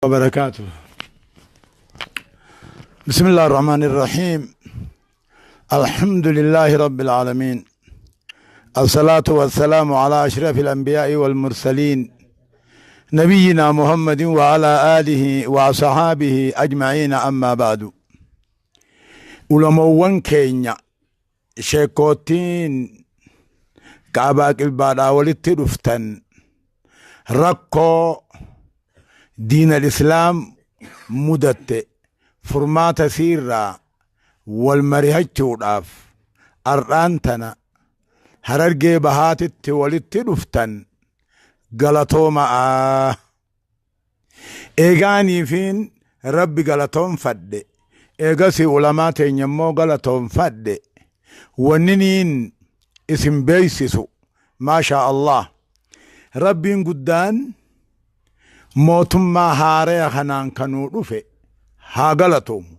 وبركاته. بسم الله الرحمن الرحيم. الحمد لله رب العالمين، الصلاة والسلام على أشرف الأنبياء والمرسلين، نبينا محمد وعلى آله وصحابه أجمعين. أما بعد، Ulamoowwan keenya, sheekootiin kaabaa qilbaadhaa walitti dhuftan, rakkoo diinal islaam mudatte furmaata siirraa wal marihachuudhaaf ar'aan tana Harargee Bahaatitti walitti dhuftan, galatoomaa. Eegaaniifiin Rabbi galatoonfadhe, eegasi ulamaa teenya immoo galatoonfadhe. Wanniniin isin beeysisu, maashaa Allah, Rabbiin guddaan mootummaa haaraya kanaan kanuu dhufe haa galatoomu,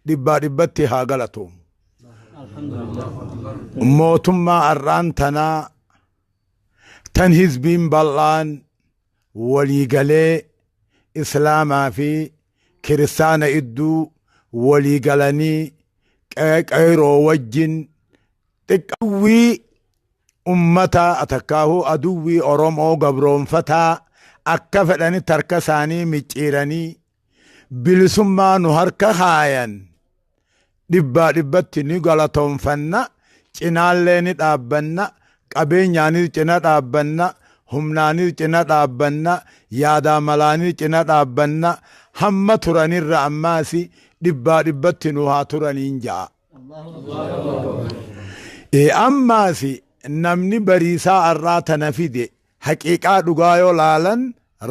dhibbaa dhibbatti haa galatoomu. Mootummaa ar'aan tanaa tan hizbiin bal'aan waliigalee, islaamaa fi kiristaana idduu waliigalanii, qeeroo wajjin xiqqawwii ummata atakkaahuu aduwwii Oromoo gabroonfataa akka fedhanitti harka isaanii micciiranii bilisummaa nu harka kaayan, dhibbaa dhibbatti ni galatoonfanna. Cinaallee ni dhaabbanna, qabeenyaanis cina dhaabbanna, humnaanis cina dhaabbanna, yaadaa malaanis cina dhaabbanna. Hamma turanirra ammaasi dhibbaa dhibbatti nu haa turaniin ja'a. Ammaasi namni bariisaa arraa tana fide, haqiiqaa dhugaa yoo laalan,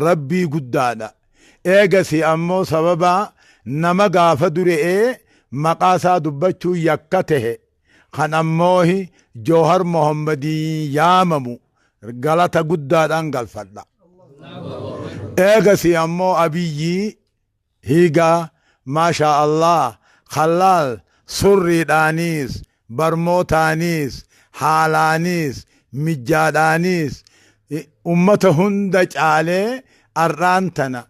Rabbii guddaadha. Eegasi ammoo sababa nama gaafa dure'ee maqaa isaa dubbachuu yakka tahe kan ammoo Joohar Mohammadii yaamamu galata guddaadhaan galfadha. Eegasi ammoo Abiyyii hiigaa, maashaa Allah, kallaal surriidhaaniis, barmootaaniis, haalaaniis, mijjaadhaaniis ummata hunda caalee ar'aan tana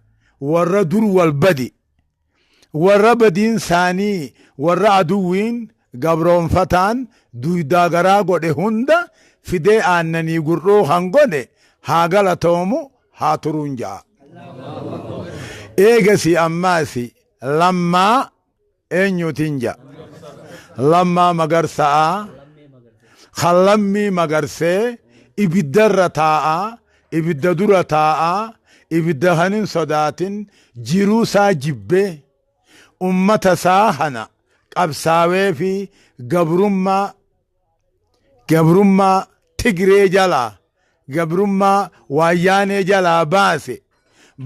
warra dur wal badi, warra badiin isaanii, warra aduwwiin gabroonfataan duydaa garaa godhe hunda fidee aannanii gurruu kan godhe haa galatoomu, haa turuun ja'a. Eegasi ammaasi Lammaa eenyuutiin ja'a? Lammaa Magarsa'a kan lammii magarsee ibiddarra taa'a, ibidda dura taa'a, ibidda kan hin sodaatin, jiruu isaa jibbee ummata isaa kana qabsaawee fi gabrummaa Tigree jalaa, gabrummaa Waayyaanee jalaa baase,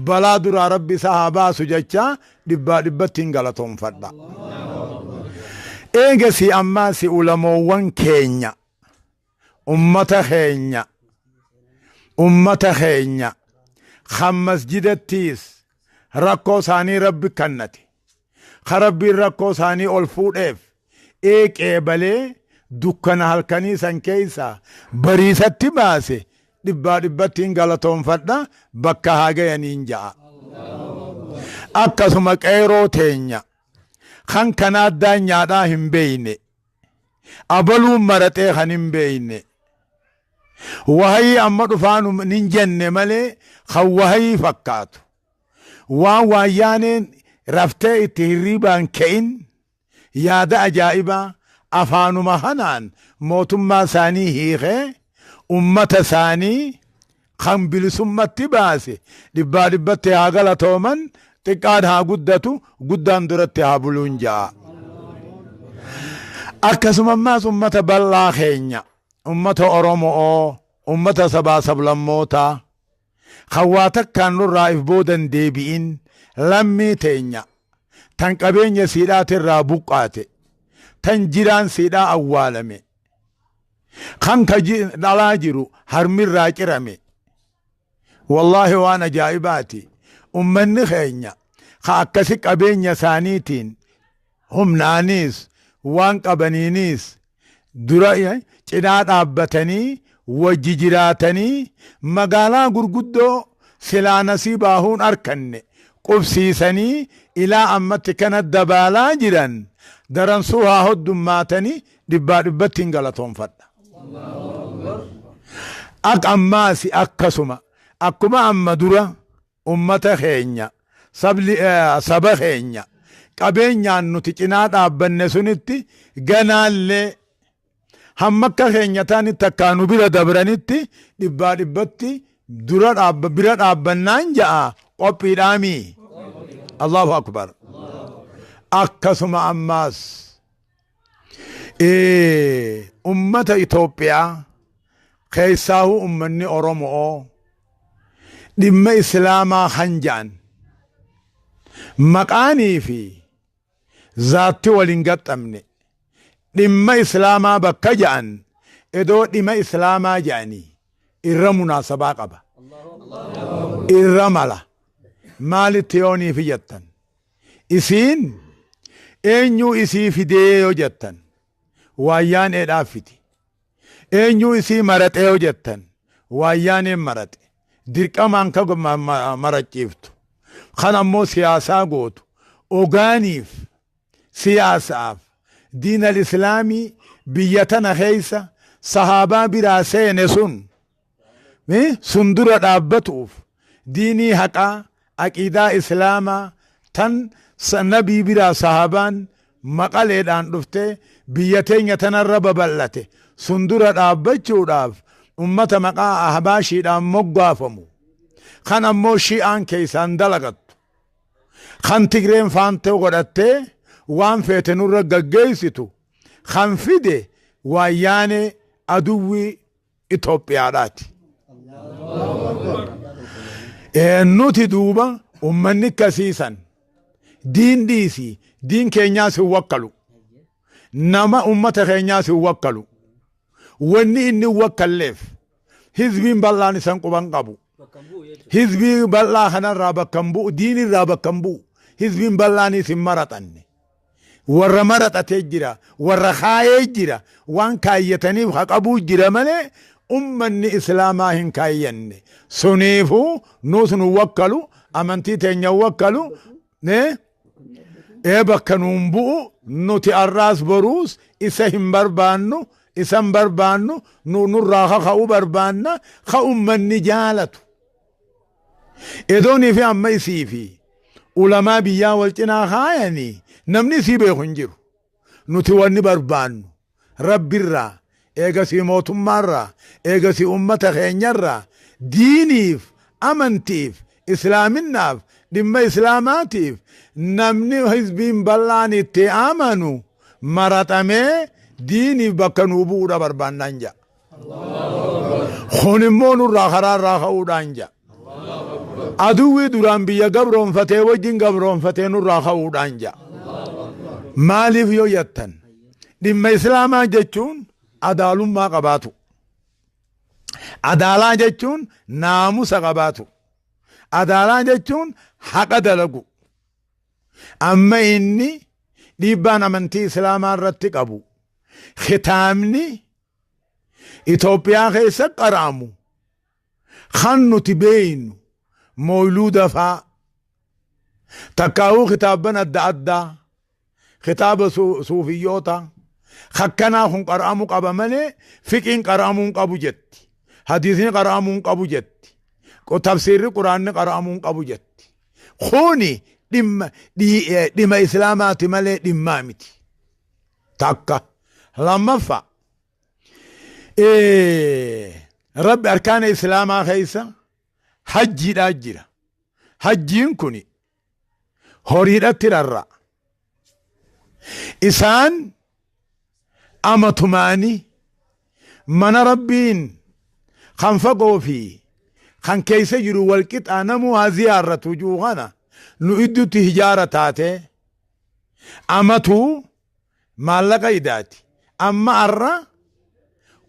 balaa duraa Rabbi isaa haa baasu jecha dhibbaa dhibbatti hin galatoonfadha. Eegasii ammaasi ulamoowwan keenya, ummata keenya kan masjidattiis rakkoo isaanii Rabbi kannate, ka Rabbiin rakkoo isaanii ol fuudheef eeqee balee dukkana halkanii san keessa bariisatti baase, dhibbaa dhibbatti hin galatoonfadha, bakka haa gayaniin ja'a. Akkasuma qeeroo teenya kan kana addaan nyaadhaa hin beeyne, abaluun maraxee kan hin beeyne, wahayii amma dhufaanu nin jenne malee kan wahayii fakkaatu, waan waayyaaneen raftee itti hirriibaan ka'in, yaada ajaa'ibaa afaanuma kanaan mootummaa isaanii hiikee ummata isaanii kan bilisummatti baase, dhibbaa dhibbatti haa galatooman. Xiqqaan haa guddatu, guddaan duratti haa buluun ja'a. Akkasuma ammaas ummata bal'aa keenya, ummata Oromoo, ummata sabaa sablammootaa kan waa takkaan nurraa if boodan deebi'in, lammii teenya tan qabeenya siidhaatirraa buqqaate, tan jiraan siidhaa awwaalame, kan ka dhalaa jiru harmirraa cirame, wallaahi waan ajaa'ibaati. Ummanni keenya ka akkasi qabeenya isaaniitiin, humnaaniis, waan qabaniiniis dura cinaa dhaabbatanii wajji jiraatanii magaalaa gurguddoo silaa nasiibaahuun arkanne. qubsiisanii ilaa ammatti kana dabaalaa jiran daransuu haa hoddummaatanii dhibbaa dhibbatti hin galatoonfadha. Ak ammaasi akkasuma akkuma amma dura ummata keenya saba keenya qabeenyaan nuti cinaa dhaabbanne sunitti ganaallee hamma akka keenya taanitti akkaa nu bira dabranitti dhibbaa dhibbatti dura bira dhaabbannaan ja'a qophiidhaamii. Allahu akbar. Akkasuma ammaas ummata Itoophiyaa keessaahuu ummanni Oromoo dhimma Islaamaa kan ja'an maqaanii fi zaatti waliin gaxxamne dhimma Islaamaa bakka ja'an edoo dhimma Islaamaa ja'anii irra munaasabaa qaba. Irra mala maalitti yooniif jettan isiin eenyuu isii fidee yoo jettan waayyaan eedhaaf fiti. Eenyuu isii maraxee yoo jettan waayyaaneen maraxe dirqamaan ka marachiiftu kan ammoo siyaasaa gootu ogaaniif siyaasaaf diinal islaamii biyya tana keessa sahaabaa biraa seene sun sun dura dhaabbatuuf diinii haqaa aqiidaa islaamaa tan nabii biraa sahaabaan maqaleedhaan dhuftee biyya teenya tanarra babal'ate sun dura dhaabbachuudhaaf ummata maqaa ahbaashiidhaan moggaafamu kan ammoo shi'aan keessaan dalagattu kan Tigreen faantee godhattee waan feete nurra gaggeessitu kan fide waayyaanee aduwwii Itoophiyaadhaati. Nuti duuba ummanni akkasiisan diin dhiisi diin keenyaas hin wakkalu nama ummata keenyaas hin wakkalu wanni inni wakkalleef hizbiin bal'aan isan quban qabu hizbii bal'aa kanarraa bakka hin bu'u diinirraa bakka hin bu'u hizbiin bal'aanis hin maraxanne warra maraxatee jira warra kaayee jira waan kaayyataniif haqabuu jira malee ummanni islaamaa hin kaayyanne suniifuu nuus nu wakkalu amantii teenya wakkalu bakka nuun bu'u nuti arraas boruus isa hin barbaannu isan barbaannu nurraa kaka'uu barbaanna ka ummanni jaalatu. Edoonii fi amma isii fi ulamaa biyyaa wal cinaa kaayanii namni isii beeku hin jiru. Nuti wanni barbaannu rabbirraa eegasii mootummaarraa eegasii ummata keenyarraa diiniif amantiif islaaminaaf dhimma islaamaatiif namni hizbiin bal'aan itti amanu maraxamee diiniif bakka nuu bu'uudha barbaannaan ja'a. Kun immoo nurraa karaarraa ka'uudhaan ja'a. Aduwwii duraan biyya gabroonfatee wajjin gabroonfatee nurraa ka'uudhaan ja'a. Maaliif yoo jettan dhimma islaamaa jechuun adaalummaa qabaatu. Adaalaa jechuun naamusa qabaatu. Adaalaa jechuun haqa dalagu. Amma inni dhiibbaan amantii islaamaa irratti qabu kitaabni Itoophiyaa keessa qara'amu kan nuti beeynu moyluuda faa takkaa'uu kitaabban adda addaa kitaaba suufiyyoota akkanaa kun qara'amu qaba malee fiqiin qara'amuu hin qabu jetti hadiisni qara'amuu hin qabu jetti tafsiirri quraanni qara'amuu hin qabu jetti kuni dhimma islaamaati malee dhimmaa miti takka lammaffaa rabbi arkaana islaamaa keessa hajjiidhaa jira hajjiin kun horiidhatti rarra'a isaan amatumaanii mana rabbiin kan fagoo fi kan keessa jiru wal qixaa namuu haa ziyaarratu juu kana nu iddutti hijaara taatee amatuu maallaqa idaati amma arra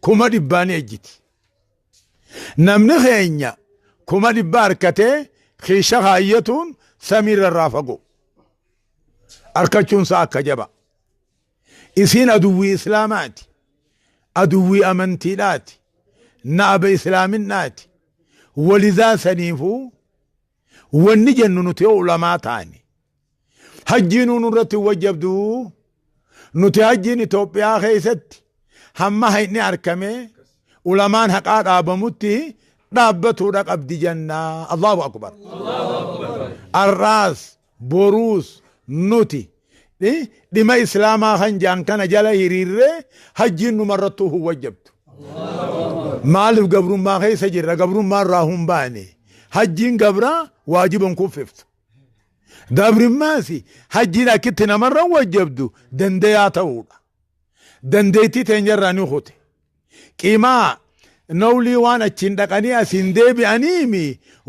100,000 ejjiti namni keenya 100,000 harkatee kiisha kaayyatuun samiirra irraa fagoo harkachuun isaa akka jaba isiin aduwwii islaamaati aduwwii amantiidhaati na'aba islaaminaati walizaa saniifuu Wanni jennu nuti yoo ulamaa taane hajjiin nurratti wajjabdu. Nuti hajjiin Itoophiyaa keessatti hamma hayni arkamee ulamaan haqaa dhaabamutti dhaabbatuudha qabdi jennaa. Allahu akbar. Arraas boruus nuti dhima islaamaa kan jaan kana jala hiriirree hajjiin numarrattuu hin wajjabdu. Maaliif gabrummaa keessa jirra? Gabrummaa irraa hin baane. Hajjiin gabraa waajiban kuffiftu. Dabrimmaas hajjiin akkitti namarra wajjabdu dandayaa ta'uudha. Dandeettii teenyarraa ni kute. Qimaa nawlii waan achiin dhaqanii asiin deebi'aniimi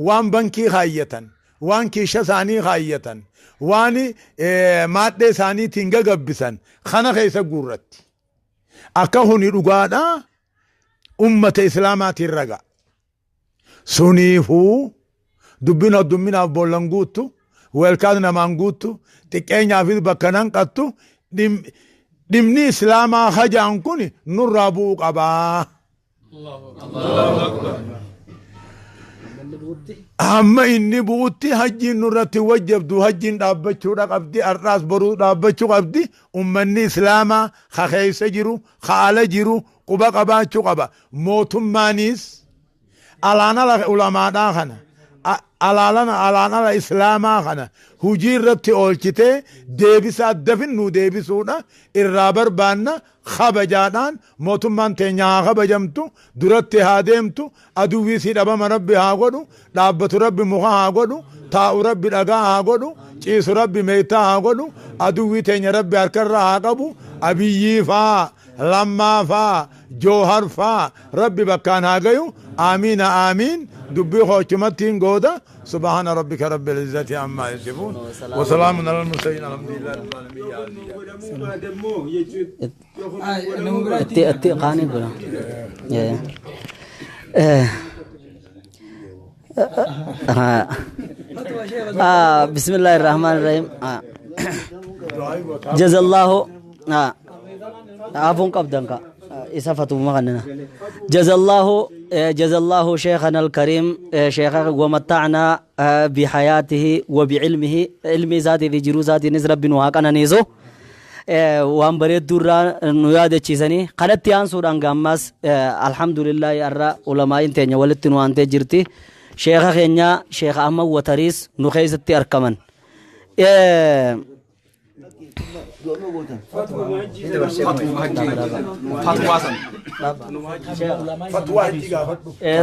waan bankii kaayyatan, waan kiisha isaanii kaayyatan, waan maadhee isaaniitiin gagabbisan kana keessa guurratti. Akka huni dhugaadhaa ummata islaamaatiin raga. Suniifuu dubbin hoddumminaaf boollan guuttu, weelkaas namaan guuttu, xiqqeenyaafis bakka nan qattu, dhimni islaamaa hajaan kun nurraa bu'uu qabaa. Hamma inni bu'utti hajjiin nurratti wajjabdu, hajjiin dhaabbachuudha qabdi, har'aas boruu dhaabbachuu qabdi. Ummanni islaamaa ka keessa jiru, ka ala jiru quba qabaachuu qaba. Mootummaanis alaan ala ulamaadhaa kana, alaan ala islaamaa kana hujii irratti oolchitee deebisaa dafinnuu deebisuudha irraa barbaanna. Kabajaadhaan mootummaan teenya haa kabajamtu, duratti haa deemtu, aduwwii sii dhabama rabbi haa godhu, dhaabbatu rabbi muka haa godhu, taa'u rabbi dhagaa haa godhu, ciisu rabbi meeytaa haa godhu, aduwwii teenya rabbi harkarra haa qabu, Abiyyii faa, Lammaa faa, Joohar faa rabbi bakkaan haa gayu. Aamiina aamiin. Dubbii koochumatti hin gooda. Subhaana rabbika rabbil izzati ammaa yasifuun wasalaamun alal mursaliin, alhamdulillahi rabbil aalamiin. Itti itti qaanii bira. بسم الله الرحمن الرحيم. جزا الله عفوا قبضنك إسافة مغننا. جزا الله شيخنا الكريم شيخ ومتعنا بحياته وبعلمه، علم ذاتي في جرو ذاتي نزر بنوها نيزو waan bareedduurraa nu yaadachiisanii kanatti aansuudhaan gaammas alhamdulillahi har'a ulamaa'iin teenya walitti nu aantee jirti. Sheekha keenya Sheekha Ahmad Watariis nu keessatti argaman.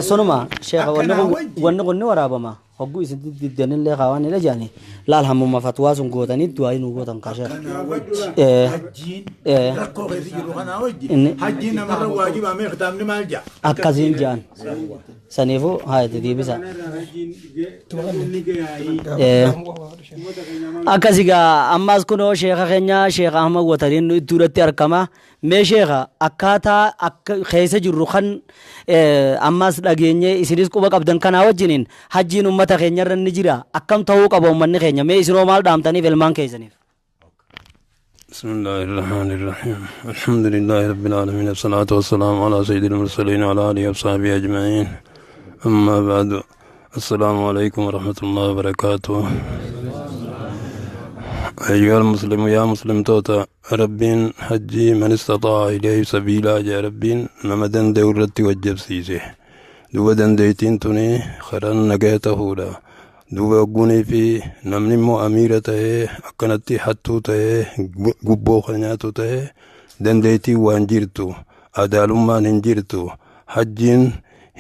Sunuma sheekha, wanni kun ni waraabama. Hogguu isin diddanillee kaawwan ila jaani laal hammuma fatwaa sun gootanii du'aa nu gootan kaa sheekha. Hajjiin rakkoo keessa jiru kanaa wajji hajjiin namarra waajibaa mee kitaabni maal jedha? Akkasiin jedhan. Saniifuu haa itti deebisa. Akkasi gaa ammas kunoo sheekha keenya Sheekha Ahmad Watariin nu idduudhatti argama. Mee sheekha, akkaataa akka keessa jirru kan ammas dhageenye isinis quba qabdan kanaa wajjiniin hajjiin ummata keenyarra ni jira. Akkam ta'uu qaba ummanni keenya? Mee isinoo maal dhaamtaniif ilmaan keessaniif? بسم الله الرحمن الرحيم، الحمد لله رب العالمين، الصلاة والسلام على سيد المرسلين وعلى آله وصحبه أجمعين، أما بعد، السلام عليكم ورحمة الله وبركاته. أيها المسلم، يا مسلم توتا، ربين حجي من استطاع إليه سبيلا جا. ربين نما دندهورت وجب سيسه. دوبا dandeettiin tuni karaan nagaya ta'uudha. Duuba ogguunii fi namni immoo amiira ta'ee akkanatti hattuu ta'ee gubboo kan nyaatu ta'ee dandeettiin waan jirtu, adaalummaan hin jirtu, hajjiin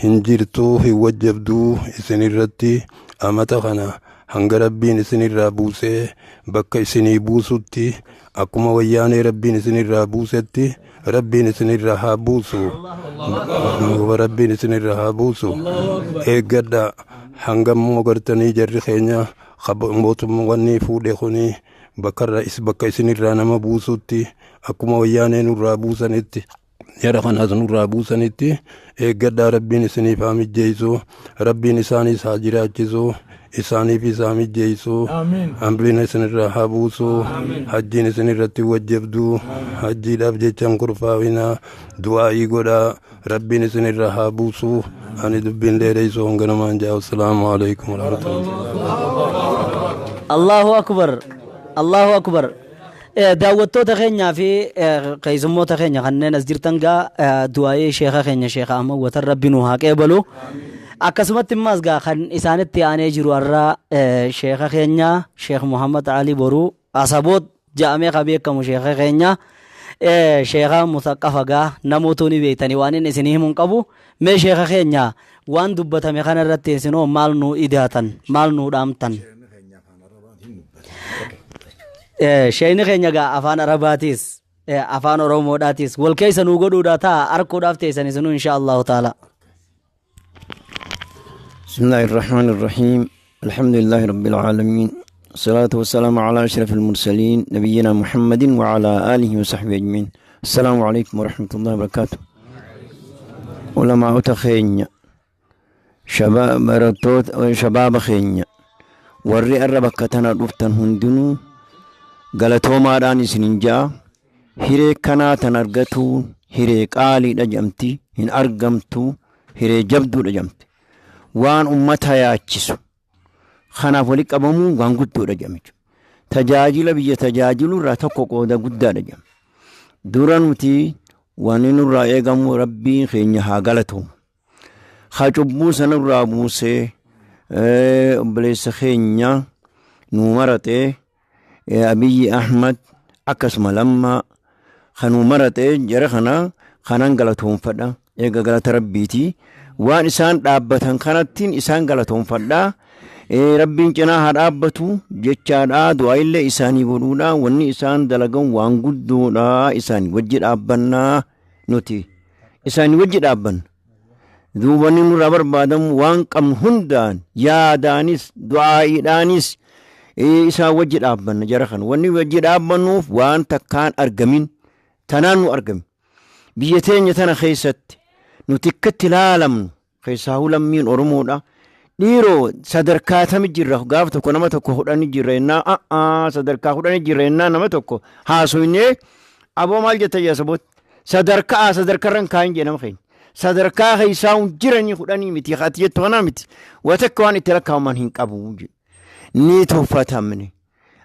hin jirtu, hin wajjabduu isinirratti. Amata kana hanga rabbiin isinirraa buusee bakka isinii buusutti, akkuma wayyaanee rabbiin isinirraa buusetti rabbiin isinirraa haa buusu. Duuba rabbiin isinirraa haa buusu. Eeggadha. Hangammoo gartanii jarri keenya mootummaa wanni fuudhe kuni bakka bakka isinirraa nama buusutti, akkuma wayyaanee nurraa buusanitti jara kanaas nurraa buusanitti eeggadhaa. Rabbiin isiniif haa mijjeessu, rabbiin isaanis haa jiraachisu. Isaaniif isaa mijjeessu, amriin isinirraa haa buusu, hajjiin isinirratti wajjabdu, hajjiidhaaf jechaan kurfaawinaa, du'aa'ii godhaa, rabbiin isinirraa haa buusu. Ani dubbiin dheereessu hanganamaan jaa. Assalaamu alaikum warahmatullahi. Allahu akbar, Allahu akbar. Daawwattoota keenyaa fi keessummoota keenya kanneen as jirtan, gaa du'aa'ii sheeka keenya, Sheeka Ahmad Watar, rabbi nu haa qeebalu. Akkasumatti immas gaa kan isaanitti aanee jiru har'a sheeka keenya Sheekh Muhammad Ali Boruu Asaboot ja'amee ka beekamu, sheeka keenya, sheeka musaqqafa, gaa namootuu ni beektanii, waan inni isinii himuun qabu. Mee sheeka keenya, waan dubbatame kana irratti isinoo maal nuu idaatan, maal nuu dhaamtan? Sheekni keenya gaa afaan Arabaatiis afaan Oromoodhaatis wal keessa nuu godhuudha ta'a, arkuudhaaf teessan isinuu insha Allahu ta'ala. بسم الله الرحمن الرحيم، الحمد لله رب العالمين، الصلاة والسلام على أشرف المرسلين نبينا محمد وعلى آله وصحبه أجمعين. السلام عليكم ورحمة الله وبركاته. علماء keenya، شباب، barattoota شباب keenya، warri arra bakka tana dhuftan hundinuu galatoomaadhaan isinin ja'a. Hiree kanaa tan argatuun hiree qaaliidha jedhamti, hin argamtu, hiree jabduudha jedhamti. Waan ummata yaachisu kanaaf walitti qabamuun waan guddoodha jedhame. Tajaajila biyya tajaajilu irraa tokko qooda guddaadha jedhame. Dura nuti waan nurraa eegamu rabbiin keenya haa galatoomu. Haa cubbuu sanarraa buusee obboleessa keenya nuu maratee, Abiyyi Ahmad, akkasuma Lammaa kanuu maratee, jara kana kanan galatoonfadha. Eega galata rabbiiti. Waan isaan dhaabbatan kanattiin isaan galatoonfadha. Rabbiin cinaa haa dhaabbatu jechaadha. Du'aa illee isaanii godhuudha. Wanni isaan dalagan waan guddoodha. Isaanii wajji dhaabbannaa nuti. Isaanii wajji dhaabbanna. Duuba wanni nurraa barbaadamu waan qabnu hundaan, yaadaanis du'aa'iidhaanis isaan wajji dhaabbanna jara kana. Wanni wajji dhaabbannuuf waan takkaan argamin tanaan nu argame. Biyya teenya tana keessatti nuti akkatti ilaalamnu keessaa lammiin Oromoodha. Dhiiroo sadarkaa tami jirra? Gaaf tokko nama tokko hudhani jirra jennaa, sadarkaa hudhani jirra jennaa, nama tokko haasoynee, aboo maal jetta yaa sabooti, sadarkaa sadarkarran kaayin jee nama keenya. Sadarkaa keessaa jiranii hudhanii miti, ati jettu kanaa miti, waa takka waan itti lakkaa'aman hin qabu. Ni tuffatamne.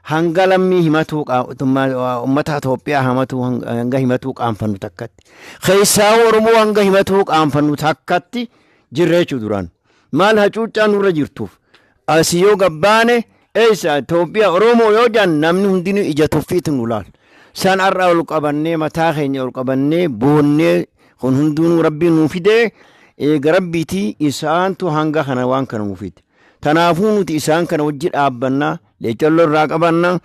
Hanga lammii himatuu, uummata Itoophiyaa himatuu, hanga himatuu qaanfannu takkatti. Keessaa Oromoo hanga himatuu qaanfannu takkatti jirra jechuu duraan. Maal hacuuccaa nurra jirtuuf. Asii yoo gabbaane, eessa Itoophiyaa Oromoo yoo jedhan, namni hundinuu ija tuffiitu nu laala. San har'a ol qabannee, mataa keenya ol qabannee boonnee, kun hundinuu rabbiin nuu fidee, eega rabbiitii isaantu hanga kana waan kana nuu fide. Tanaafuu nuti isaan kana wajji dhaabbannaa, leecalloo irraa qabannaa.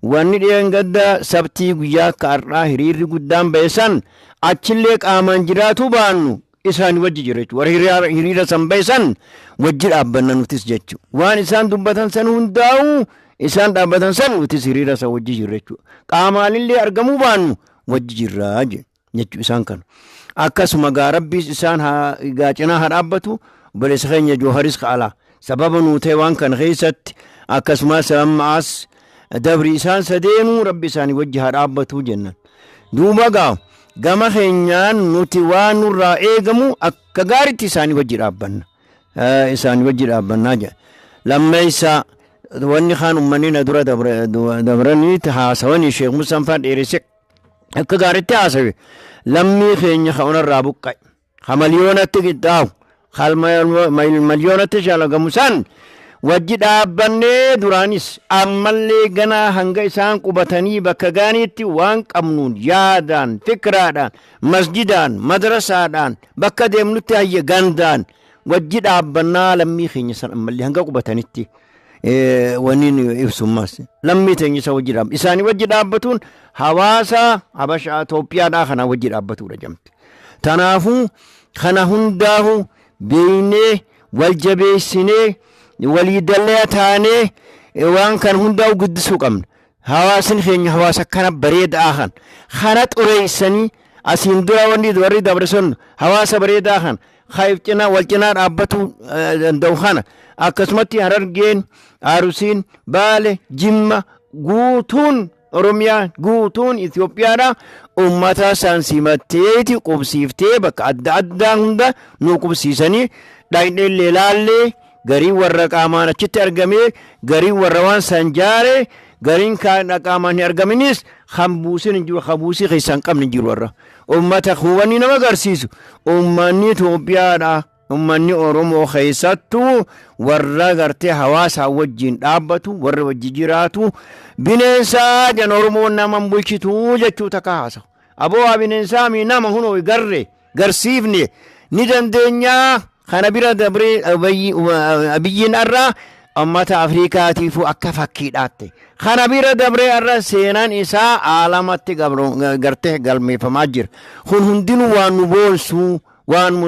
Wanni dhiyeen gadda sabtii guyyaa akka har'aa hiriirri guddaan ba'e san achillee qaamaan jiraatu baannu isaan wajji jira jechuudha. Warri hiriira san ba'e san wajji dhaabbanna nutis jechuudha. Waan isaan dubbatan san hundaa'u, isaan dhaabbatan san, nutis hiriira san wajji jirra jechuudha. Qaamaanillee argamuu baannu wajji jirraa jechuudha isaan kana. Akkasuma gaa rabbiis isaan gaa cinaa haa dhaabbatu. Obboleessa keenya Jooharis ka'alaa sababa nuu ta'e waan kana keessatti, akkasumas ammaas dabri isaan sadeenuu rabbi isaanii wajji haa dhaabbatu jennan. Duuba gaa gama keenyaan nuti waan nurraa eegamu akka gaariitti isaanii wajji dhaabbanna. Isaanii wajji dhaabbannaa jedha. Lammeessa, wanni kaan uummanni na dura dabranii haasawanii, Sheekh Musaan faan dheeresse, akka gaariitti haasawe. Lammii keenya ka onarraa buqqa'e, ka miliyoonatti qixxaawu, ka miliyoonatti shalagamu san wajji dhaabbannee, duraanis ammallee ganaa hanga isaan qubatanii bakka gaaniitti waan qabnuun, yaadaan, fikraadhaan, masjidaan, madrasaadhaan, bakka deemnutti hayya gandaan wajji dhaabbannaa lammii keenya san ammallee hanga qubatanitti. Wanni ibsummaas lammii teenya isa wajji dhaabba isaanii wajji dhaabbatuun hawaasa Habashaa Itoophiyaadhaa kana wajji dhaabbatudha jamte. Tanaafuu kana hundaahu beeynee, wal jabeessinee, walii dallee taanee waan kana hundaa'u guddisuu qabna. Hawaasni keenya hawaasa kana bareedaa kan kana xureessanii asiin dura wanni warri dabre sun hawaasa bareedaa kan Hayif cinaa wal cinaa dhaabbatu danda'u kana. Akkasumatti Harargeen, Arusiin, Baale, Jimma, guutuun Oromiyaa, guutuun Itoophiyaadha. Uummata san simatteeti qubsiiftee bakka adda addaa hunda nu qubsiisanii dhaqnee laallee, gariin warra qaamaan achitti argamee, gariin warra waan san jaare, gariin kaan qaamaan hin argaminis kan buusin hin jiru, kan buusii keessaa hin qabne hin jiru. Warra uummata hubanni nama agarsiisu uummanni Itoophiyaadha. Uummanni Oromoo keessattuu warra gartee hawaasaa wajjin dhaabbatu, warra wajji jiraatu, bineensaa jan Oromoon nama hin bulchituu jechuu takka haasawu. Aboo haa bineensaa mi nama hunoo garre garsiifne ni dandeenyaa. Kana bira dabree Abiyyiin har'a ummata Afrikaatiifuu akka fakkiidhaatte. Kana bira dabree har'a seenaan isaa aalamatti gartee galmeeffamaa jira. Kun hundinuu waan nu boonsu, waan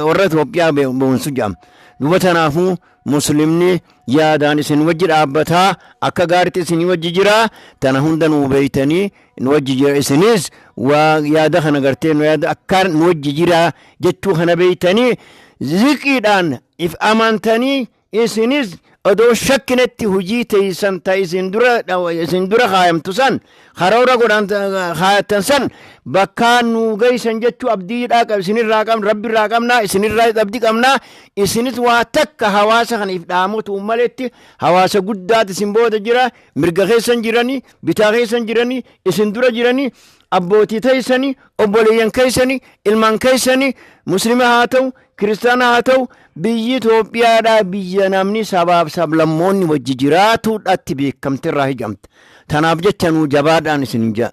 warra Itoophiyaa boonsu jedhama. Duuba tanaafuu muslimni yaadaan isin wajji dhaabbataa, akka gaariitti isin wajji jira. Tana hunda nu beeytanii nu wajji jira. Isinis waa yaada kana gartee nu yaada akka nu wajji jira jechuu kana beeytanii ziqiidhaan if amantanii, isinis odoo shakkinetti hujii teeysan ta isin dura kaayamtu san karoora godhan kaayattan san bakkaan nu geeysan jechuu abdiidhaa qab isinirraa qabna, Rabbi irraa qabnaa, isinirraa abdii qabnaa. Isinis waa takka hawaasa kana if dhaamotu maletti hawaasa guddaat isin booda jira. Mirga keessan jiranii, bitaa keessan jiranii, isin dura jiranii, abbootii teeysanii, obboleeyyan keeysanii, ilmaan keeysanii, muslima haa ta'u, kiristaana haa ta'u, biyyi Itoophiyaadhaa biyya namni sabaaf sablammoonni wajji jiraatuudhaatti beekamte irraa hijamte. Tanaaf jecha nuu jabaadhaan isin ja'a.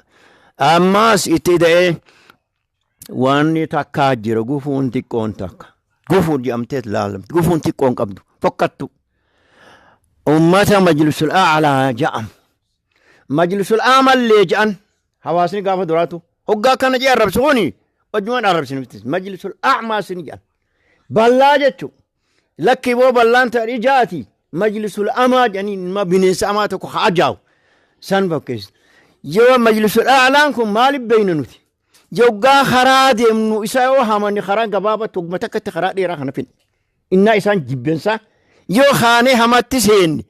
Ammaas itti ida'ee waan takkaa jira, gufuun xiqqoon takka. Gufuun jedhamtee laalamti. Gufuun xiqqoon qabdu fokkattu. Ummata Majlisul A'laa ja'am. Majlisul Aamallee ja'an hawaasni gaafa duraatu hoggaa kana jee arrabsu kuni wajjumaan arrabsinu miti. Majlisul A'maa sin jedhan. Ballaa jechuun lakki boo ballaan ta'e ijaati Majlisul Amaa jedhanii nama bineensa amaa tokko haa ajaa'u san fakkeessu. Yoo Majlisul A'laan kun maaliif beeyna nuti? Yoggaa karaa deemnu isa yoo hamanni karaa gabaabatti hogguma takkatti karaa dheeraa kana finne. Innaa isaan jibbensaa yoo kaanee hamatti seenne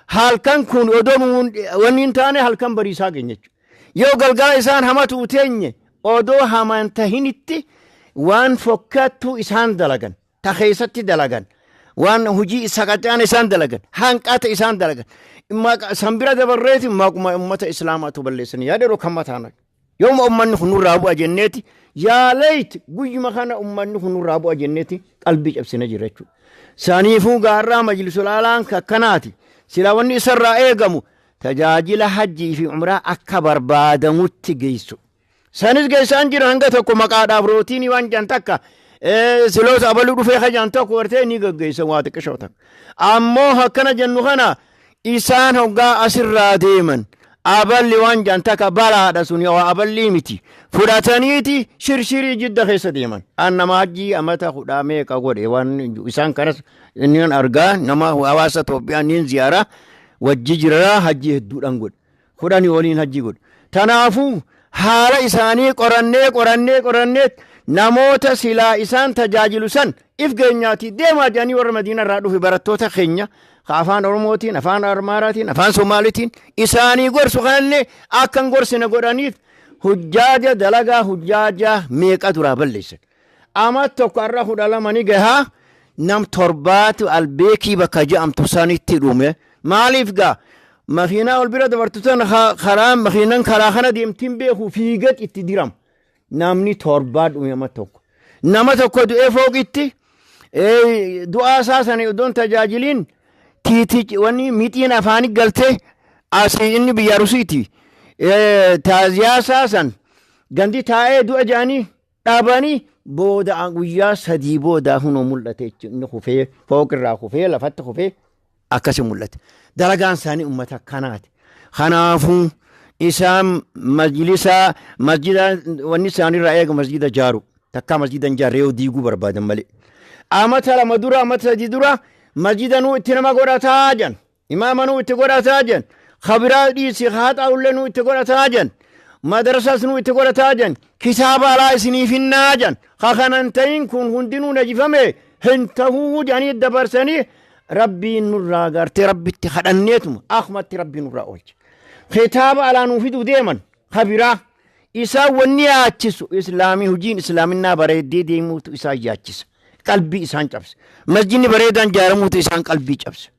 halkan kun odoo nuun wanni hin taane halkan bariisaa keenya jechuudha. Yoo galgala isaan hamatu teenye odoo haman tahinitti waan fokkattuu isaan dalagan, ta keessatti dalagan, waan hojii saqacaan isaan dalagan, hanqata isaan dalagan, san bira dabarreeti maquma ummata islaamaatu balleessan yaada yeroo kan mataana. Yooma ummanni kun nurraa bu'a jenneeti, yaa leeyit, guyyuma kana ummanni kun nurraa bu'a jenneeti qalbii cabsina jira jechuudha. Saniifuu gaarraa Majlisul Alaan akkanaati. Sila wanni isarraa eegamu tajaajila hajjii fi umraa akka barbaadamutti geessu. Sanis geessaan jira hanga tokko, maqaadhaaf rootiinii waan jedhan takka siloota abaluu dhufee kajaan tokko gartee ni gaggeessan waa xiqqishoo takka. Ammoo akkana jennu kana isaan hoggaa asirraa deeman aballi waan jedhan takka balaadha, sun waa aballii miti fudhataniiti shirshirii Jidda keessa deeman. An nama hajjii amata kudhaa meeqa godhe, waan isaan kanas inni argaa, nama hawaasa Itoophiyaa niin ziyaara wajji jira, hajjii hedduudhaan godhe, 10 waliin hajjii godhe. Tanaafuu haala isaanii qorannee qorannee qorannee namoota silaa isaan tajaajilu san if geenyaati deemaa jedhanii warra Madiina irraa dhufe, barattoota keenya ka afaan Oromootiin, afaan Amaaraatiin, afaan Somaaliitiin isaanii gorsu kanallee akka hin gorsine godhaniif hujjaaja dalagaa hujjaaja meeqa duraa balleessan. Ama tokko har'a 12 ni gahaa, nam torbaatu albeekii bakka je'amtu sanitti dhume. Maaliif gaa makiinaa ol bira dabartu tan karaa makiinaan karaa kana deemtiin beeku fiigat itti dirama. Namni torbaa dhume ama tokko. Nama tokko du'ee fooqitti du'aa isaa sana iddoon tajaajiliin tiiti wanni mixiin afaanii galtee asii inni biyya Rusiiti. Taaziyaa isaa san gandi taa'ee du'a jedhanii dhabanii booda guyyaa 3 booda hunoo mul'ate jechuudha. Inni kufee fooqirraa kufee lafatti kufee akkasi mul'ate. Dalagaan isaanii uummata akkanaati. Kanaafuu isaan majlisa masjida wanni isaanirraa eegu masjida jaaru, takkaa masjida hin jaarre yoo diiguu barbaadan malee. Amata 2 dura, amata 3 dura masjida nuu itti nama godhataa jedhan. Imaama nuu itti godhataa jedhan. Kabiraa dhiisi, haa xaa'ullee nuu itti godhataa jedhan. Madrasas nu itti godhataa jan, kitaaba alaa isiniif hinnaa jan, kanan ta'in kun hundinuu najifame hin tahuu jedhanii dabarsanii Rabbiin nurraa gartee Rabbitti kadhanneetuma akkumatti Rabbiin nurraa oolche. Kitaaba alaa nuu fiduu deeman kabiraa isaan wanni yaachisu islaamii, hojiin islaaminaa bareeddee deemuutu isaan yaachisa. Qalbii isaan cabsa. Masjidni bareedaan ijaaramuutu isaan qalbii cabsa.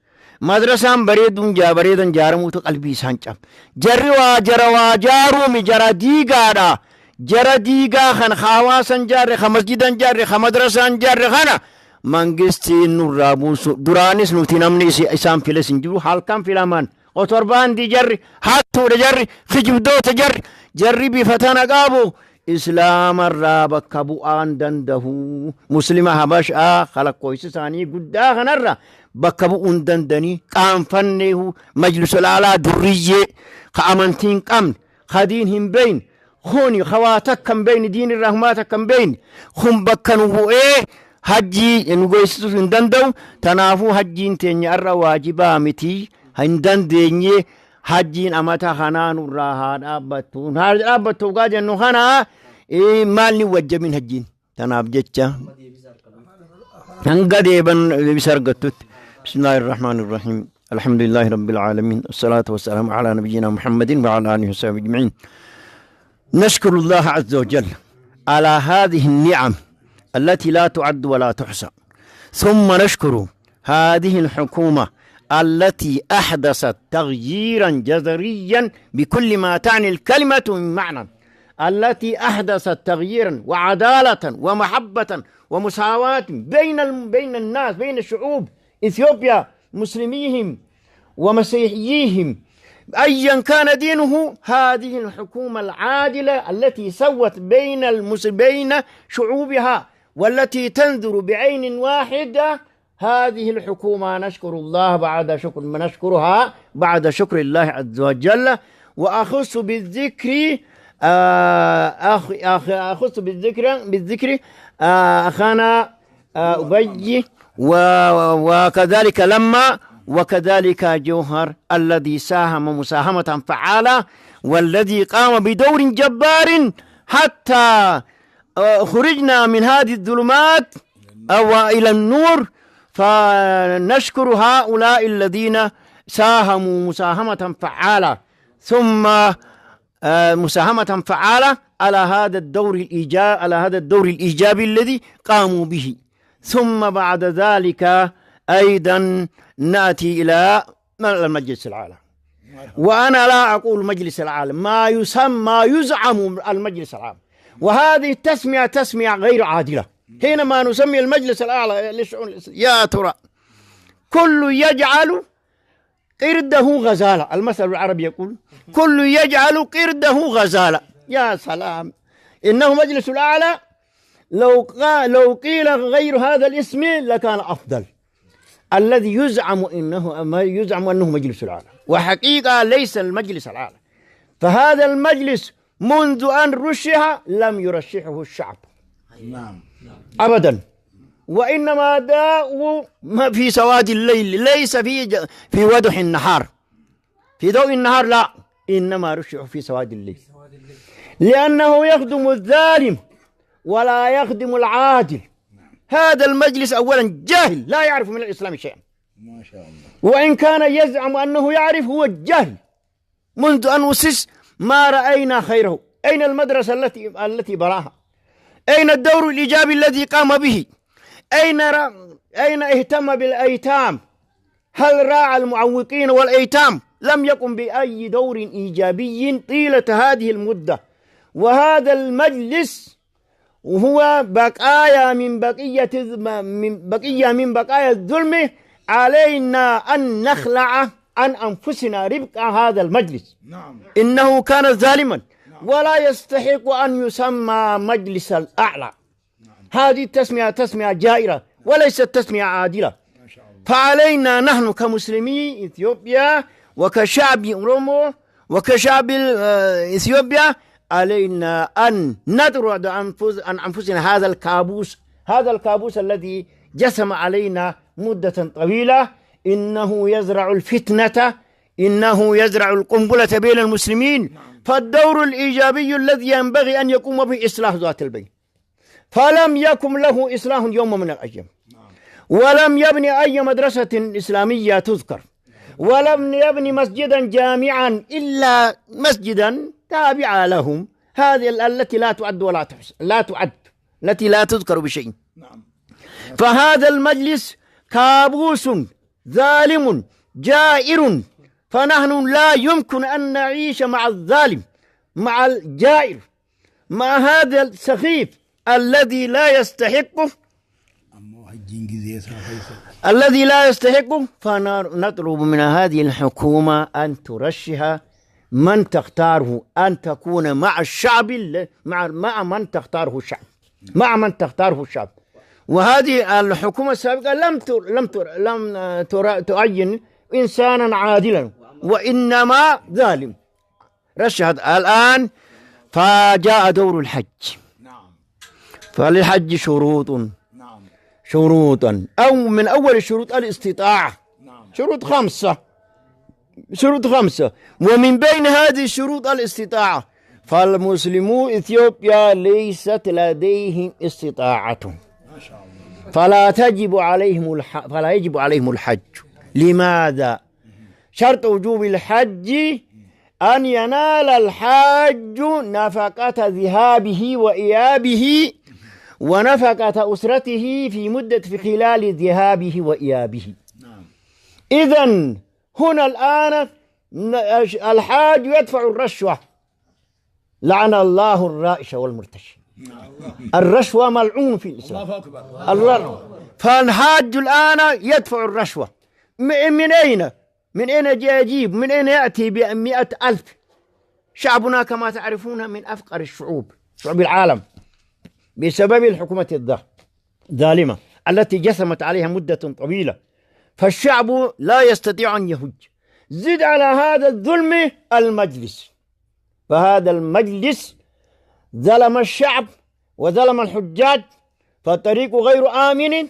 Madrasaan bareeduun bareedan ijaaramuutu qalbii isaan cabsa. Jarri waa jara waa jaaruumi, jara diigaadha. Jara diigaa kan hawaasan jaarre, ka masjidan jaarre, ka madrasaan jaarre kana mangistiin nurraa buusu. Duraanis nuti namni isaan files hin jiru, halkan filaman. Otorbaandii jarri, hattuudha jarri, kijibdoota jarri, jarri bifa tana qabu islaamarraa bakka bu'aan dandahu. Muslima Habashaa kalakkoofsi isaanii guddaa kanarra bakka bu'uun dandanii qaanfanneehu. Majlisa laalaa durriyyee ka amantii hin qabne, ka diin hin beeyne, kuni ka waa takka hin beeyne, diin irraa humaa takka hin beeyne kun bakka nu bu'ee hajjii nu geessisuu hin danda'u. Tanaafuu hajjiin teenya irra waajibaa miti, hin dandeenye. Hajjiin amata kanaa nurraa haa dhaabbattu, haa dhaabbattu gaa jennu kana maal ni wajjabin hajjiin. Tanaaf jecha hanga deeban deebisa argattutti. بسم الله الرحمن الرحيم، الحمد لله رب العالمين، الصلاة والسلام على نبينا محمد وعلى آله وصحبه أجمعين. نشكر الله عز وجل على هذه النعم التي لا تعد ولا تحصى، ثم نشكر هذه الحكومة التي أحدثت تغييرا جذريا بكل ما تعني الكلمة من معنى، التي أحدثت تغييرا وعدالة ومحبة ومساواة بين الناس، بين الشعوب إثيوبيا، مسلميهم ومسيحيهم أيا كان دينه. هذه الحكومة العادلة التي سوت بين شعوبها والتي تنظر بعين واحدة، هذه الحكومة نشكر الله بعد شكر، نشكرها بعد شكر الله عز وجل. وأخص بالذكر أخص بالذكر أخانا أبي، وكذلك لما، وكذلك جوهر الذي ساهم مساهمة فعالة والذي قام بدور جبار حتى خرجنا من هذه الظلمات أو إلى النور. فنشكر هؤلاء الذين ساهموا مساهمة فعالة، ثم مساهمة فعالة على هذا الدور الإيجابي، على هذا الدور الإيجابي الذي قاموا به. ثم بعد ذلك أيضا نأتي إلى المجلس العالم، وأنا لا أقول مجلس العالم، ما يسمى يزعم المجلس العام، وهذه التسمية تسمية غير عادلة. حينما نسمي المجلس الأعلى للشؤون، يا ترى كل يجعل قرده غزالة، المثل العربي يقول كل يجعل قرده غزالة. يا سلام، إنه مجلس الأعلى. لو قيل غير هذا الاسم لكان أفضل، الذي يزعم أنه مجلس الأعلى، وحقيقة ليس المجلس الأعلى. فهذا المجلس منذ أن رشح لم يرشحه الشعب، نعم أبدا، وإنما داء في سواد الليل، ليس في وضح النهار، في ضوء النهار لا، إنما رشح في سواد الليل، لأنه يخدم الظالم ولا يخدم العادل. هذا المجلس أولا جاهل، لا يعرف من الإسلام شيئا، ما شاء الله، وإن كان يزعم أنه يعرف هو جاهل. منذ أن أسس ما رأينا خيره. أين المدرسة التي براها؟ أين الدور الإيجابي الذي قام به؟ أين اهتم بالأيتام؟ هل راعى المعوقين والأيتام؟ لم يقم بأي دور إيجابي طيلة هذه المدة. وهذا المجلس وهو بقايا من بقية من بقايا الظلم. علينا أن نخلع عن أنفسنا ربق هذا المجلس. نعم. إنه كان ظالما، نعم. ولا يستحق أن يسمى مجلس الأعلى. نعم. هذه التسمية تسمية جائرة وليست تسمية عادلة. ما شاء الله. فعلينا نحن كمسلمي إثيوبيا وكشعب أورومو وكشعب إثيوبيا، علينا أن نطرد عن أنفسنا هذا الكابوس، هذا الكابوس الذي جسم علينا مدة طويلة. إنه يزرع الفتنة، إنه يزرع القنبلة بين المسلمين. فالدور الإيجابي الذي ينبغي أن يقوم به إصلاح ذات البين، فلم يكن له إصلاح يوم من الأيام، ولم يبني أي مدرسة إسلامية تذكر، ولم يبني مسجدا جامعا إلا مسجدا تابعا لهم، هذه التي لا تعد ولا تحصى، لا تعد، التي لا تذكر بشيء. فهذا المجلس كابوس ظالم جائر، فنحن لا يمكن أن نعيش مع الظالم، مع الجائر، مع هذا السخيف الذي لا يستحقه، الذي لا يستحقه. فنطلب من هذه الحكومة أن ترشح من تختاره، أن تكون مع الشعب، مع من تختاره الشعب، مع من تختاره الشعب. وهذه الحكومة السابقة لم تعين إنسانا عادلا، وإنما ظالم رشحت. الآن فجاء دور الحج. فللحج شروط، شروطا، أو من أول الشروط الاستطاعة. شروط خمسة، شروط خمسة، ومن بين هذه الشروط الاستطاعة. فالمسلمو إثيوبيا ليست لديهم استطاعة، فلا تجب عليهم فلا يجب عليهم الحج. لماذا؟ شرط وجوب الحج أن ينال الحاج نفقة ذهابه وإيابه ونفقة أسرته في مدة في خلال ذهابه وإيابه. إذن هنا الآن الحاج يدفع الرشوة. لعن الله الرائش والمرتشي. الرشوة ملعون في الإسلام. الله. فالحاج الآن يدفع الرشوة. من أين؟ من أين يجيب؟ من أين يأتي ب100,000؟ شعبنا كما تعرفون من أفقر الشعوب، شعوب العالم، بسبب الحكومة الظالمة التي جسمت عليها مدة طويلة. فالشعب لا يستطيع أن يهج. زد على هذا الظلم المجلس، فهذا المجلس ظلم الشعب وظلم الحجاج، فالطريق غير آمن،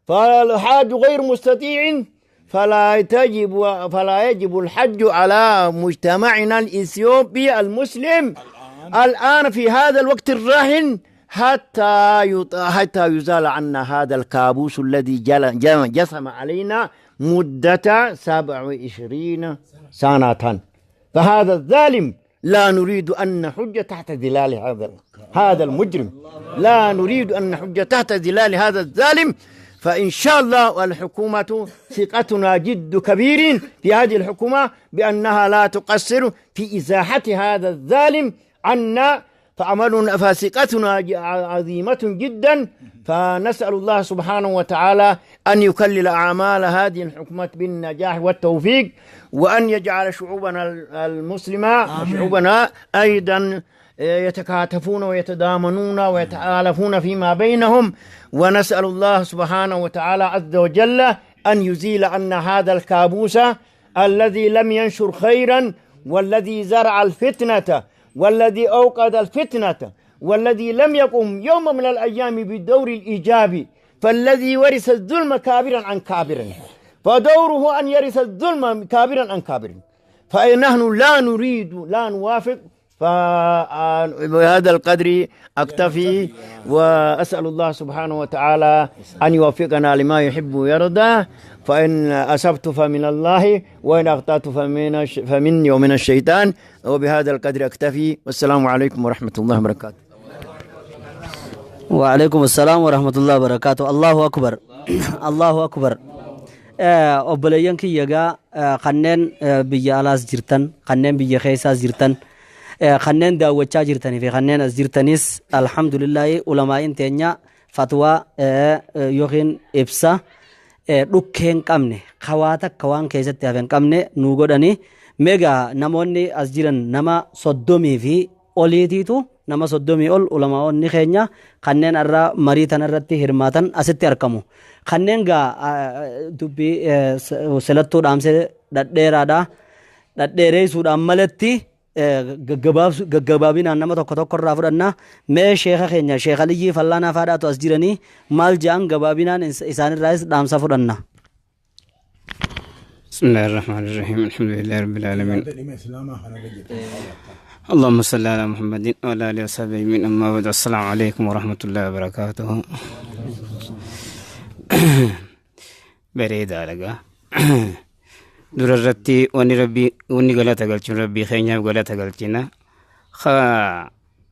فالحاج غير مستطيع، فلا يجب الحج على مجتمعنا الإثيوبي المسلم الآن في هذا الوقت الراهن حتى يزال عنا هذا الكابوس الذي جثم علينا مدة 27 سنة. فهذا الظالم لا نريد أن نحج تحت ظلال هذا المجرم، لا نريد أن نحج تحت ظلال هذا الظالم. فإن شاء الله الحكومة ثقتنا جد كبير في هذه الحكومة بأنها لا تقصر في إزاحة هذا الظالم عنا، فعملنا فثقتنا عظيمة جدا. فنسأل الله سبحانه وتعالى أن يكلل أعمال هذه الحكومة بالنجاح والتوفيق، وأن يجعل شعوبنا المسلمة شعوبنا أيضا يتكاتفون ويتضامنون ويتآلفون فيما بينهم. ونسأل الله سبحانه وتعالى عز وجل أن يزيل عنا هذا الكابوس الذي لم ينشر خيرا، والذي زرع الفتنة، والذي أوقد الفتنة، والذي لم يقم يوم من الأيام بالدور الإيجابي، فالذي ورث الظلم كابرا عن كابر، فدوره أن يرث الظلم كابرا عن كابر. فنحن لا نريد، لا نوافق. فبهذا القدر أكتفي، وأسأل الله سبحانه وتعالى أن يوفقنا لما يحب ويرضى. فإن أصبت فمن الله، وإن أخطأت فمني ومن الشيطان. وبهذا القدر أكتفي، والسلام عليكم ورحمة الله وبركاته. وعليكم السلام ورحمة الله وبركاته. الله أكبر، الله أكبر. Obboleeyyan kiyya gaa, kanneen biyya alaas jirtan, kanneen biyya keessaas jirtan, kanneen daawwachaa jirtanii fi kanneen as jirtanis, alhamdulillahi, ulamaa'in teenya fatwaa yookiin ibsa dhukkee hin qabne, kawaa takka waan keessatti hafe hin qabne nuu godhani. Meegaa namoonni as jiran nama 30 fi oliitiitu, nama 30 ol ulamaa'onni keenya kanneen irraa marii tanarratti hirmaatan asitti argamu. Kanneen gaa dubbii silattuu dhaamsee dhadheeraadha. Dhadheereessuudhaan malatti gaggabaabinaan nama tokko tokko irraa fudhanna. Mee sheeka keenya Sheekh Aliyyii Fallaanaa faadhaatu as jiranii maal jedhan, gabaabinaan isaanirraas dhaamsa fudhanna. بسم الله الرحمن الرحيم، الحمد لله رب العالمين، اللهم صل على محمد وعلى آله وصحبه أجمعين، أما بعد، السلام عليكم ورحمة الله وبركاته. Bareedaa dhagaa. Dura irratti wanni Rabbii wanni galata galchinu, Rabbii keenyaaf galata galchina.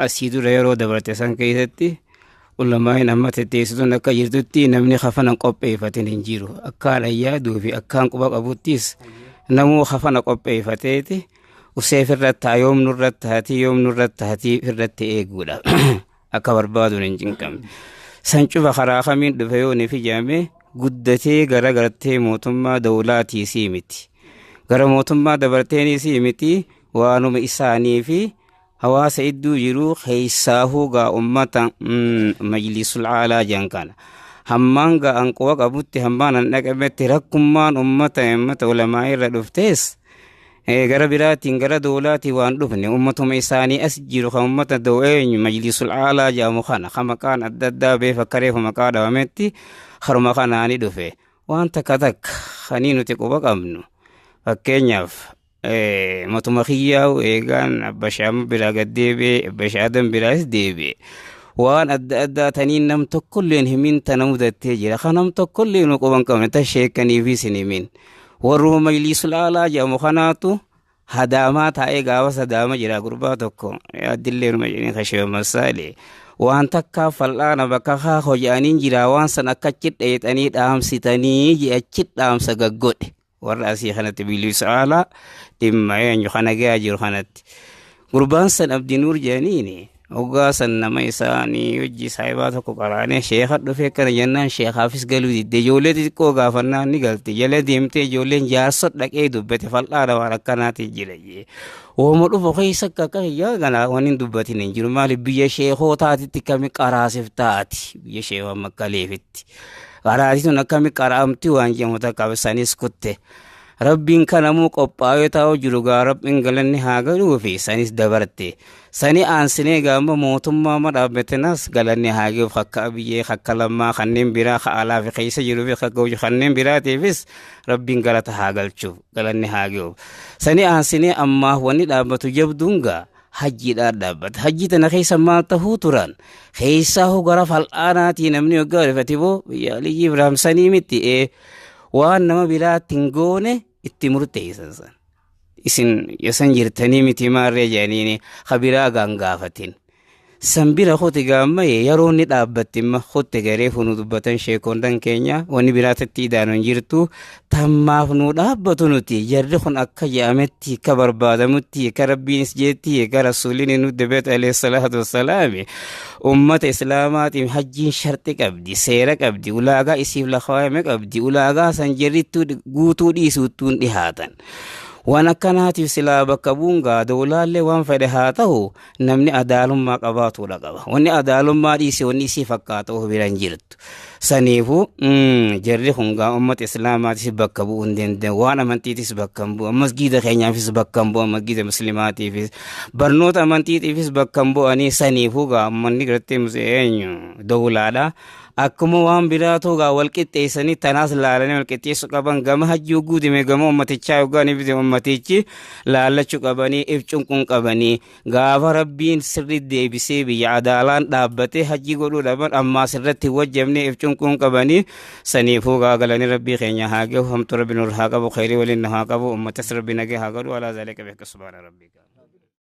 Asii dura yeroo dabarte san keessatti ulamaa'in amma tetteessituun akka jirtutti namni kafana qopheeffatin hin jiru. Akkaan ayyaaduu fi akkaan quba qabuttis namuu kafana qopheeffateeti useef irratti haa yoomnu irratti haatii yoomnu irratti haatii irratti eeguudha. Akka barbaaduun hin cinqamne. San cufa karaa kamiin dhufe yoo ni fijaame guddatee gara gartee mootummaa dawlaatii sii miti. Gara mootummaa dabarteenii sii miti, waanuma isaanii fi hawaasa idduu jiru keessaahuu gaa ummata majlisul aalaa jedhan kana. Hammaan ga'an quba qabutti, hammaan an dhaqametti, rakkummaan ummata ulamaa irra dhuftees gara biraatiin gara dawlaatii waan dhufne ummatuma isaanii as jiru kan ummata eenyu majlisul aalaa jedhamu kana kan maqaan adda addaa beef akka reefu maqaa dhawametti haruma kanaani dhufe. Waan takka takka kanii nuti quba qabnu, fakkeenyaaf matuma kiyyaa'u eegaan abba shaama biraa gad deebi'e, abba shaadan biraas deebi'e, waan adda addaa taniin nam tokkolleen himin tana mudattee jira kan nam tokkolleen nu quban qabne ta sheekaniifis hin himin. Warruma majlisul aalaa jedhamu kanaatu hadaamaa taa'ee gaafas hadaama jira. Gurbaa tokko addilleenuma jedhanii kasheeba masaalee waan takkaa fal'aana bakka haa hoja'aniin jira, waan san akka achi dheexanii dhaamsitanii je achi dhaamsa gaggodhe warra asii kanatti majlisul aalaa dhimma eenyu kana gahaa jiru kanatti. Gurbaan san Abdinuur jedhaniini hoggaa san nama isaanii hojii saayibaa tokko qaraanee sheeka dhufee kana jennaan sheekaafis galuu didde. Ijoollee xixiqqoo gaafannaan ni galte, jala deemtee ijoolleen jaarsa dhaqee dubbate, fal'aana waan akkanaati jira jee. Wooma dhufu keessa akka akka hiyyaa kana waan hin dubbatin hin jiru. Maali, biyya sheekootaatitti kami qaraasif taati, biyya sheekoo makkaleefitti qaraatii sun akkami qaraamti waan jedhamu takka sanis kutte. Rabbiin kanamuu qophaa'ee taa'u jiru gaa, Rabbiin galanni haa galuu fi sanis dabarte. Sani aansinee gaama mootummaa ma dhaabbatenas galanni haa gahuuf akka Abiyyee, akka Lammaa, kanneen biraa ka alaa fi keessa jiruu fi akka hojii kanneen biraatiifis Rabbiin galata haa galchuuf, galanni haa gahuuf. Sani aansinee ammaaf wanni dhaabbatu jabduun gaa hajjiidhaan dhaabbata. Hajjii tana keessa maal tahuu turan? Keessaa hoo gara fal'aanaatii namni waggaa rifate boo biyya Aliyyi Ibraahim sanii miti waan nama biraatti hin goone itti murteessan san. Isin yosan jirtanii miti maarree jedhaniini kabiraa gaan gaafatin. San bira kote gaammaye yeroo inni dhaabbatti imma kotte garee funu dubbatan sheekondan keenya wanni biraatatti idaanu hin jirtu. Tammaaf nu dhaabbatu nuti jarri kun akka jedhametti, akka barbaadamutti, akka Rabbiinis jeetti, akka Rasuuliin nu dubbate alayhi salaatu wassalaami, ummata islaamaatiin hajjiin sharti qabdi, seera qabdi, ulaagaa isiif lakaawame qabdi. Ulaagaa san jarrittuu guutuu dhiisuuttuun dhihaatan. Waan akkanaatiif silaa bakka bu'uun gaa dawlaallee waan fedhe haa ta'u, namni adaalummaa qabaatuudha qaba. Wanni adaalummaa dhiise wanni isii fakkaatu of bira hin jirtu. Saniifuu jarri kun gaa uummata islaamaatis bakka bu'uu hin danda'u. Waan amantiitis bakka hin bu'u. Masgiida keenyaafis bakka hin bu'u. Masgiida muslimaatiifis barnoota amantiitiifis bakka hin bu'anii. Saniifuu gaa uummanni gartee eenyu dawlaadha. Akkuma waan biraatu gaa wal qixxeessanii tanaas laalanii wal qixxeessuu qaban. Gama hajjii guutime gama ummatichaa yookaan ibite ummatichi laallachuu qabanii if cunqun qabanii. Gaafa Rabbiin sirri deebisee biyya adaalaan dhaabbatee hajjii godhuu dhaban ammaa sirratti hin wajjabne if cunqun qabanii. Saniifuu gaa galanii Rabbii keenya haa gahu, hamtu Rabbi nur haa qabu, khayrii waliin haa qabu, ummatas Rabbi nagee haa godhu. Alaa zaalika beeka subhaana rabbika.